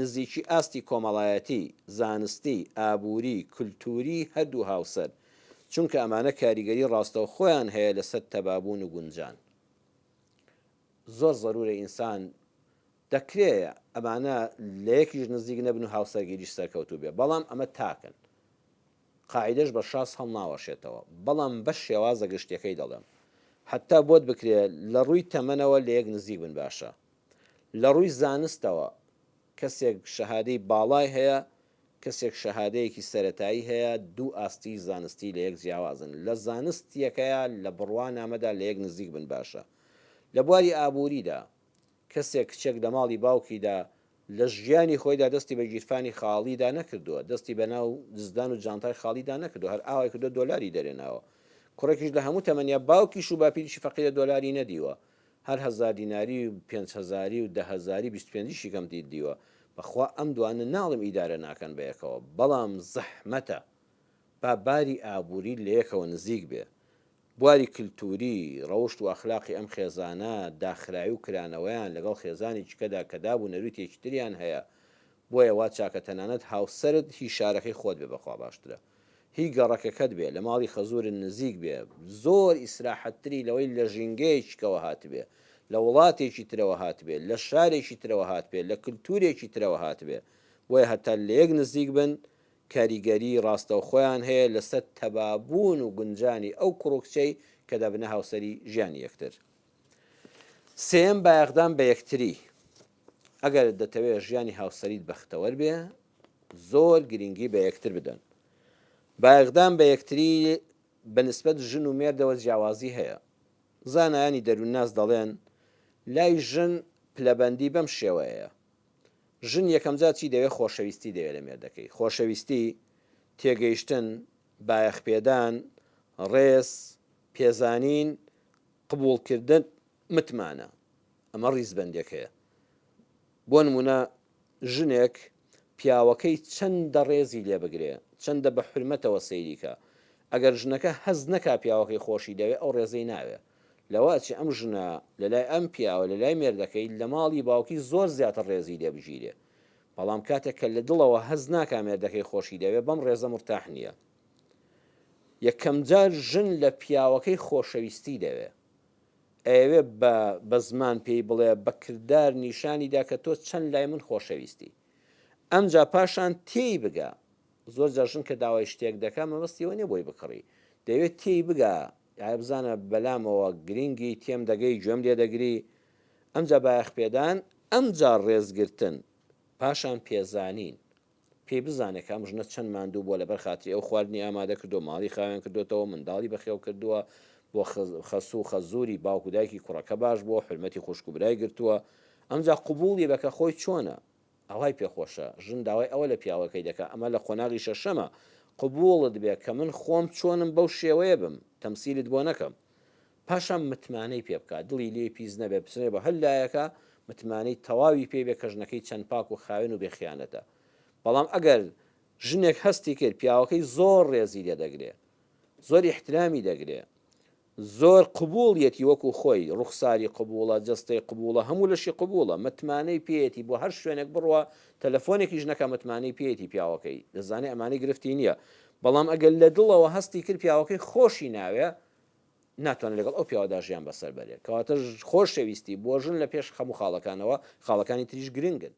نزیکی ئاستی کۆمەڵایەتی، زانستی، ئابووری، کولتووری هەردوو هاوسەر، چونکە ئەمانە کاریگەری ڕاستەوخۆیان هەیە لەسەر تەبابوون و گونجان. زۆر زەرورە ئینسان دەکرێ ئەمانە لە یەکیش نزیک نەبن و هاوسەرگیریش سەرکەوتوو بێ بەڵام ئەمە تاکن قاعیدەش بە شاس هەڵناوەشێتەوە بەڵام بەس شێوازە گشتیەکەی دەڵێم حەتا بۆت بکرێ لە ڕووی تەمەنەوە لە یەک نزیک بن باشە لە ڕووی زانستەوە کەسێک شەهادەی باڵای هەیە کەسێک شەهادەیەکی سەرەتایی هەیە دوو ئاستی زانستی لە یەک جیاوازن لە زانستیەکەیا لە بڕوا نامەدا لە یەک نزیک بن باشە لە بواری ئابووریدا کەسێک کچێک لە ماڵی باوکیدا لە ژیانی خۆیدا دەستی بە گیرفانی خاڵیدا نەکردووە، دەستی بە ناو جزدان و جانتای خاڵیدا نەکردووە، هەر ئاوای کردووە دۆلاری دەرێناوە. کوڕێکیش لە هەموو تەمەنیا باوکیش و باپیریشی فەقیرە دۆلاری نەدیوە. هەر هەزار دیناری و پێنج هەزاری و دە هەزاری 25 یشی کەم دیوە. بەخوا ئەم دوانە ناڵێم ئیدارە ناکەن بەیەکەوە، بەڵام زەحمەتە. با باری ئابووری لەیەکەوە نزیک بێ. بواری کلتوری، ڕەوشت و ئەخلاقی ئەم خێزانە، داخراوی و کرانەوەیان لەگەڵ خێزانێکی کەدا کە داب و نەریتێکی تریان هەیە، بۆیە وا چاکە تەنانەت هاوسەرت هی شارەکەی خۆت بێ بەخوا باشترە هی گەڕەکەکەت بێ لە ماڵی خەزورت نزیک بێ زۆر ئیسراحەتتری لەوەی لە ژینگەیەکی کەوە هاتبێ لە وڵاتێکی ترەوە هاتبێ لە شارێکی ترەوە هاتبێ لە کلتورێکی ترەوە هاتبێ بۆیە هەتا لەیەک نزیک بن کاریگەری ڕاستەوخۆیان هەیە لەسەر تەبابوون و گونجانی ئەو کوڕ و کچەی کە دەبنە هاوسەری ژیانی یەکتر. سێیەم بایەخدان بە یەکتری، ئەگەر دەتەوێ ژیانی هاوسەریت بەختەوەر بێ زۆر گرنگی بە یەکتر بدەن. بایەخدان بە یەکتری بە نسبەت ژن و مێردەوە جیاوازی هەیە. زانایانی دەروونناس دەڵێن لای ژن پلەبەندی بەم شێوەیەیە، ژن یەکەمجار چی دەوێت خۆشەویستی دەوێت لە مێردەکەی، خۆشەویستی، تێگەیشتن، بایەخپێدان، ڕێز، پێزانین، قبوڵکردن، متمانە. ئەمە ڕیزبەندێکەیە. بۆ نمونە ژنێک پیاوەکەی چەندە ڕێزی لێ بگرێ، چەندە بە حورمەتەوە سەیری کا، ئەگەر ژنەکە هەست نەکا پیاوەکەی خۆشی دەوێ ئەو ڕێزەی ناوێ. لەوە ئەچێ ئەم ژنە لە لای ئەم پیاوە لە لای مێردەکەی لە ماڵی باوکی زۆر زیاتر ڕێزی لێ بگیرێ بەڵام کاتێک کە لە دڵەوە هەست ناکا مێردەکەی خۆشی دەوێ بەم ڕێزە مورتاح نییە یەکەم جار ژن لە پیاوەکەی خۆشەویستی دەوێ ئەیەوێ بە بە زمان پێی بڵێ بە کردار نیشانی دا کە تۆ چەند لای من خۆشەویستی ئەمجا پاشان تێی بگا زۆر جار ژن کە داوای شتێک دەکا مەبەستی ئەوە نیە بۆی بکڕی دەیەوێت تێی بگا ئایا بزانە بەلامەوە گرینگی تێم دەگەی گوێم لێ دەگری ئەمجا بایەخ پێدان ئەمجا ڕێزگرتن پاشان پێزانین پێی بزانێ کە ئەم ژنە چەند ماندوو بووە لەبەر خاتری ئەو خواردنی ئامادە کردووە ماڵی خاوێن کردوێتەوە منداڵی بەخێو کردووە بۆ خەسوو خەزووری باوک و دایکی کوڕەکە باش بووە حورمەتی خوشک و برای گرتووە ئەمجا قبوڵی بە کە خۆی چۆنە ئەوای پێ خۆشە، ژن داوای ئەوە لە پیاوەکەی دەکا، ئەمە لە قۆناغی شەشەمە، قبوڵت بێ کە من خۆم چۆنم بەو شێوەیە بم، تەمسیلت بۆ نەکەم. پاشان متمانەی پێ بکا، دڵی لێی پیس نەبێ، بچنێ بۆ هەر لایەکا، متمانەی تەواوی پێ بێ کە ژنەکەی چەند پاک و خاوێن و بێ خیانەتە. بەڵام ئەگەر ژنێک هەستی کرد پیاوەکەی زۆر ڕێزی لێ دەگرێ، زۆر ئیحترامی دەگرێ، زۆر قبوڵیەتی وەکو خۆی، ڕوخساری قبوڵە، جەستەی قبوڵە، هەموو لەشی قبوڵە، متمانەی پێیەتی بۆ هەر شوێنێک بڕوا تەلەفۆنێکیش نەکا متمانەی پێیەتی پیاوەکەی، دەزانێ ئەمانەی گرفتی نیە، بەڵام ئەگەر لە دڵەوە هەستی کرد پیاوەکەی خۆشی ناوێ ناتوانێ لەگەڵ ئەو پیاوەدا ژیان بەسەر بەرێ، کەواتە خۆشەویستی بۆ ژن لە پێش هەموو خاڵەکانەوە، خاڵەکانی تریش گرنگن.